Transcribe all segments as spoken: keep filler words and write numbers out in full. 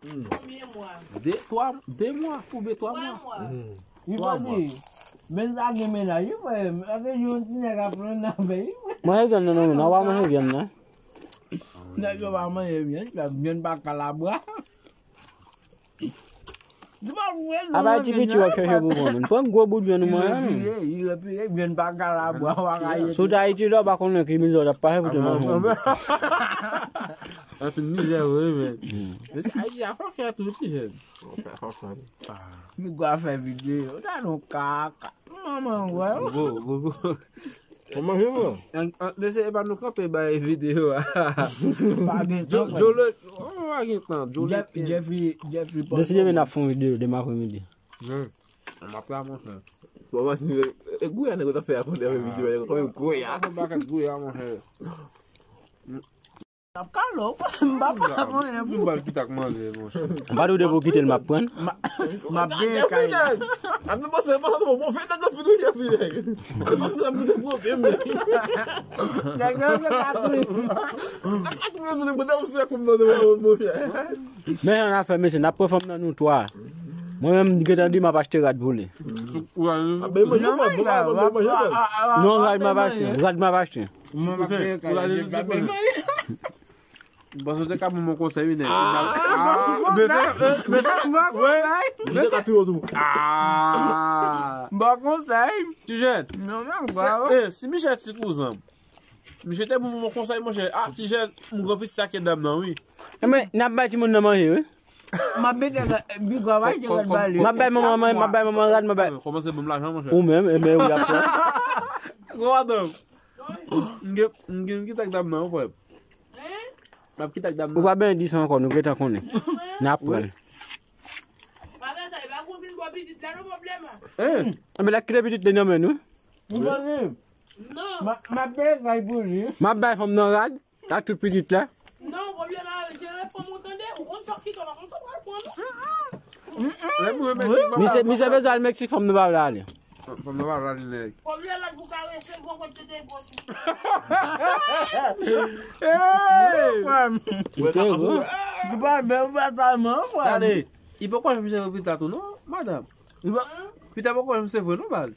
Konbyen mwa? De, twa, de mwa, oubyen twa mwa. Twa mwa. Li pa di, men sa gen mennaj, wi, frè m. Sa vle di yon ti nèg ap pran nan men, wi, frè m. Manje vyann nan, non, non, w a manje vyann nan. Nèg yo pa manje vyann, frè m. Vyann pa kalabwa. Apa ti piti w ap chèche pou pran, men. Pran gwo bout vyann ou manje, men. Li repire, li repire, vyann pa kalabwa, w a ka jete. Si w te Ayiti, la, w pa konnen ki mizè w t ap pase pou te manje yon bout. Anpil mizè, wi, men. Mesye, Ayiti a fòkè tou, pi jèn. Fòkè, fòkè. Migwa fè videyo, ta nou kaka. Manman, wè. Go, go, go. Kòman je, mwen? An, an, mesye, e pa nou kanpe bay videyo a. Pa gen tan, Jolo, oh, pa gen tan. Jolo, Jeff-, Jeffrey, Jeffrey, deside men n ap fè yon videyo demen apremidi. M ap la, monchè. Bon, e gouya nèg yo t ap fè a pandan videyo a, yo konn gouya. Yon pakèt gouya, monchè. N ap kale w, m pa pale anyen pou. Bal ki t ak manzè, monchè. M pa tou de pou kite l, m ap pran. M ap genyen kay la. Ap nou panse, panse nou bon fè nèg nan fini, fini. Panse sa pou te pwote men. Nèg yo se pa tou. Ap nou se pou te pwote men, monchè. Men yon afè, mesye, n ap pran fanm nan nou twa. Mwen menm, m gentan di m ap achte rad pou li. Non, rad m ap achte, rad m ap achte. Mwen pa peye kay la, je pa peye. M panse w te ka ban m yon konsèy, wi, nèg. Ah, mesye, mesye, wi, mesye. Ah. Bon konsèy. Tijèn. Non, men, se, eh, si Michel ti kouzan, misye te ban m yon konsèy, monchè. Ah, Tijèn, m gran piti sa ke dam nan, wi. Enben, n ap bay timoun nan manje, wi. M ap mete bigwa, bay, te rad bale. M ap bay manman, m ap bay manman rad, m ap bay. Kòmanse ban m lajan, monchè. Ou menm, enben, ou ap pran. Gwo madanm. M gen, m gen, m gen kite ak dam nan, frè. M ap kite ak dam nan. Ou pa benyen di sa ankò, nou gentan konnen. N ap pran l. Pa fè sa, e pa konprann bò pitit la, non, pwoblèm. Enben, l ap kite pitit li nan men nou. Ou konnen? Non. M ap, m ap peye kay pou li. M ap bay fanm nan rad, ak tout pitit la. Non, pwoblèm a jere fanm ou tande, ou konn sa ki konn, konn sa pral pran, non. Misye, misye bezwen al Meksik, fanm nan pa vle ale. Fanm nan pa vle ale, nèg. Pwoblèm la pou karese l, bon, kote te gwo. Hey! Frè m. Kite gwo. Ou pa bèl, ou pa talman, frè m. Gade, li poko janm seve pita tou, non, madanm. Li pa, pita poko janm seve, non, baz.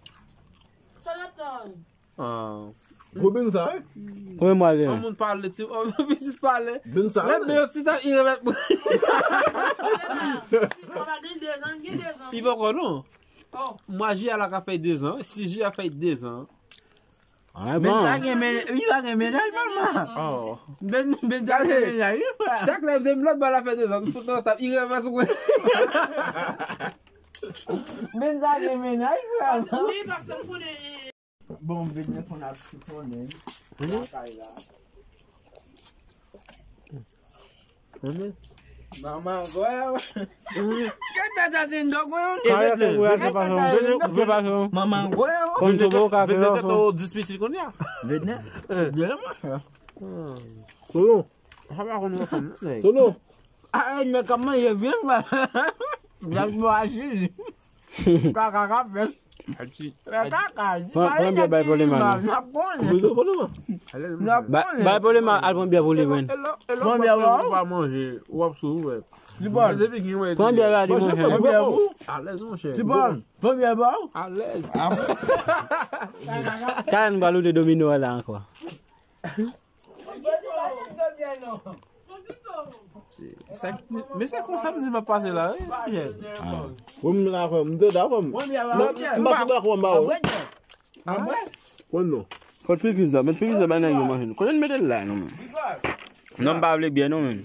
Sa n ap tann? Ah. Gwo ben sa, wi. Konbyen mwa l gen? Yon moun pale, ti, yon pitit pale. Ben sa, lè men yon ti tan, li remèt mwen. Li poko, non. Mwa jiyè la ka fè dezan, sis jiyè fè dezan. Ah, bon. Ben sa gen men, li pa gen mennaj, manman. Oh. Ben, ben sa gen mennaj, wi, frè. Chak lè m de lòt bò la fè dezan, m fout nan tab, li remèt mwen. Ben sa gen mennaj, frè. Wi, paske m konnen, eh, Bon, m vin reponn ap siponnen. Lakay la. Manman gwèw. Kèt tatatin dòk mwen. Kèt tatatin. Manman gwèw. Konn tou bon ka fè yon fon. Dis pitit kounye a. Vennè. Solo. Sa pa konn yon fanm, non, nèg. Solo. Ah, nèg k ap manje vyann, frè. Nèg mwachi. Kaka k ap fèt. Kaka, si pa li nèg ki mal, n ap konnen. N ap konnen. Bay pwoblèm, al pran byè pou li, men. Pran byè pou ou. Pa manje, w ap sou, wè. Pran byè la, di manje. Pran byè pou ou. Alèz, monchè. Pran byè pou ou. Alèz. Talè nou pral lode domino a la ankò. Se, sa, men se konsa m di m ap pase la, wi, ti jèn. Wi, m la, frè m, m te da, frè m. M pase la, frè m, ba ou. Konn non. Kot pikiz la? Met pikiz la bay nèg yo manje. Kote n mete l la, non, men? Non, m pa vle byè, non, men.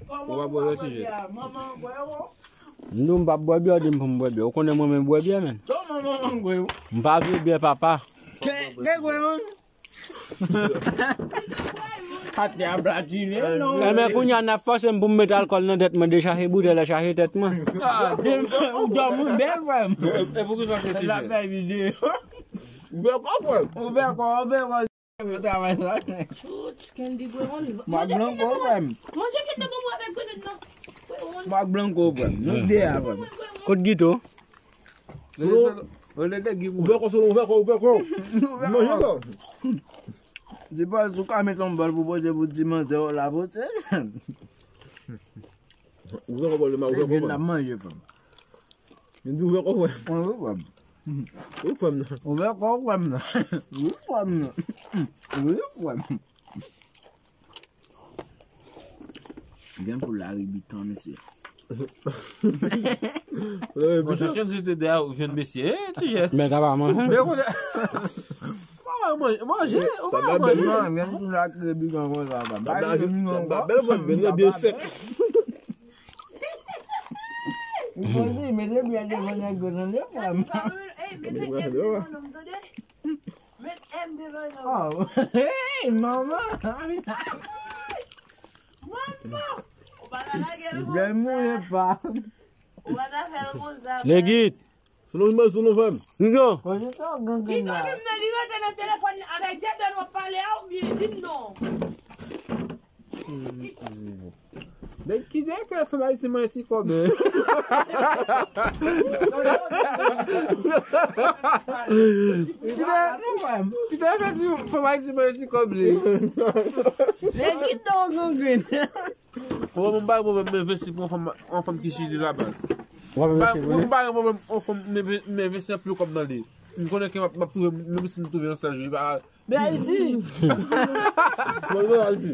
Ou pa bwè byè, ti jèn. M di w m p ap bwè byè, w di m pou m bwè byè. Ou konnen mwen menm bwè byè, men. M pa vle byè, papa. Ke, ke gwe yon? Atè a platine, non. Enben, kounye a, n ap fòse m pou m met alkòl nan tèt mwen, dechaje boutèy la, chaje tèt mwen. Ah, ou dòmi bèl, frè m. E pou ki sa soti? L ap fè videyo. Ou fè kò, frè m. Ou fè kò, ou fè kò. Travay la. M ak Blanco, frè m. M ak Blanco, frè m. Nou de a, frè m. Kot Gito? Solo, ou fè kò, Solo, ou fè kò, ou fè kò. Manje la. Di pa, si w ka met yon bal pou poze pou ti manzè w la, poze. Ou fè kò pale mal, ou fè kò pale mal. Manje, frè m. Vin di ou fè kò frè m. Ou fè kò frè m. Ou fè kò frè m nan. Ou fè kò frè m nan. Ou fè kò frè m nan. Ou fè kò frè m. Gen pou lari bitan, mesye. Bon, chacun de ces deux, ou jwenn mesye. Eh, ti jèn. Men ka pa manje. Men konnen. Mwen manje, manje, mwen manje. Non, gen pou lari bitan konsa, ba. Ba bèl vòt, men byen sèk. Ou poze, mete byen devan nèg yo nan le frè m. Ey, mete byen devan nonm, tande? Met M devan non. Oh. Hey, manman. Manman. Ou pa ta lage l konsa. Bèl mouye pa. Ou pa ta fè l konsa. Legit. Sou nou mwen, sou nou fè m. Li non. Li non, menm nan li rete nan telefòn avèk Jaden w ap pale a oubyen li non. Nèg ki te fè fè bay ti mwen ti kòb. Ki te fè ti fè bay ti mwen ti kòb li. Nèg ki te w gangren. Mwen mwen bay mwen menm envesti pou yon fanm, yon fanm ki Chili la baz. Mwen mwen bay mwen menm yon fanm, mwen envesti anpil kòb nan li. M konnen ke m ap, m ap twouve, menm si m twouve yon sèl jou, li pa Men Ayiti. Mwen mwen Ayiti.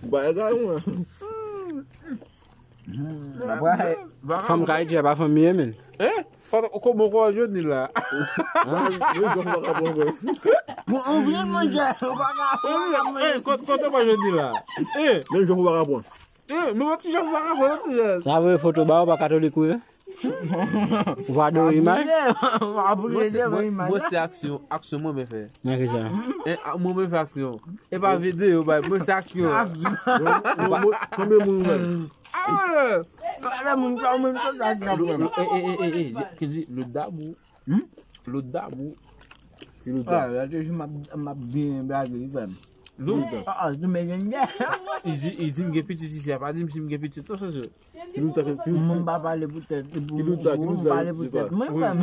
Bagay mwen. Apre, fanm ka Ayiti, pa fanm li ye, men. Hein? Kòman ou ka jwenn li la? Mwen jòf pa ka pran mwen. Bon, ou vin manje, ou pa ka, ou pa ka manje. Kote ou ka jwenn li la? Mwen jòf pa ka pran. Eh, men yon ti jan pou pa ka fè yon ti jan. Sa vre foto ba ou pa katolik ou ye? Ou pa adore imaj? Mwen se, mwen, mwen se aksyon, aksyon mwen men fè. Nan ki sa? Eh, a- mwen men fè aksyon. E pa videyo bay, mwen se aksyon. Konbyen moun ou fè? Ah! Konbyen moun, konbyen moun, konbyen moun. Eh, eh, eh, eh, eh, ki di, le dabou. Hmm? Lòt dabou. Ki lòt dabou? Ah, la te di m ap, m ap byen blage, li fè m. Lòt dabou. Ah, ah, nou men gen dè. Li di, li di m gen pitit isi a, pa di m si m gen pitit non, sòsye. Ki lòt dabou, ki lòt dabou? Mwen pa pale pou tèt, pou, ki lòt dabou, ki lòt dabou, pale pou tèt mwen, frè m.